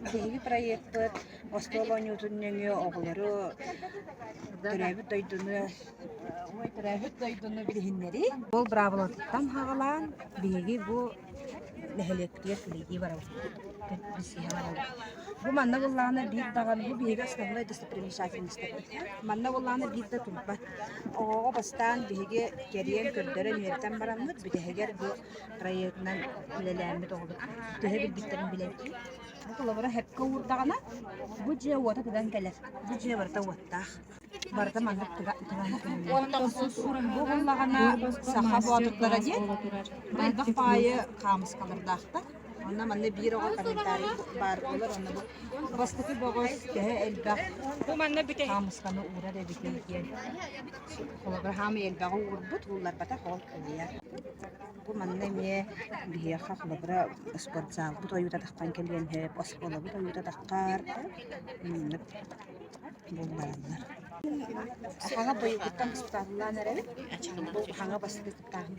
Биһиги проекпыт остуол оонньуутун нөҥүө оҕолору төрөөбүт дойдуну төрөөбүт дойдуну билиһиннэрии. Ол быраабылатыттан саҕалаан биһиги бу нэһилиэкпитигэр кэлэйдии барабыт. Билсиһэ барабыт. Бу манна буоллаҕына биир даҕаны бу биһиги основной достопримечательностарбыт. Манна буоллаҕына биир да турбат. Оҕоҕо бастаан биһиги кэрийэн көрдөрөн үөрэтэн бараммыт бүтэһигэр бу проектынан үлэлээммит оҕолор төһө билбиттэрин билэбит. Бу холобура сөпкө уурдаҕына бу дьиэ уота тыган кэлэр. Бу дьиэ барыта уоттаах. Барыта маннык тыган Бу буоллаҕына саха боотурдара диэн бу элбэх баайы хаамыскалардаахтар. Онно манна биир оҕо комментарий баар буолар. Онно бу бастакы бөҕөс төһө элбэх хаамысканы уурар эбитий диэн. Холобура хаамый элбэҕи уурбут, уулларбатах ол кыайар. Бу манна эмиэ биһиэхэ холобура спортзалбыт ойуута таххан кэлиэн сөп, оскуолабыт ойуута таххар маннык буллараллар. Хаҥа быйылгыттан испытаатылаан эрэбит. Бу хаҥа бастакы кыттааһын.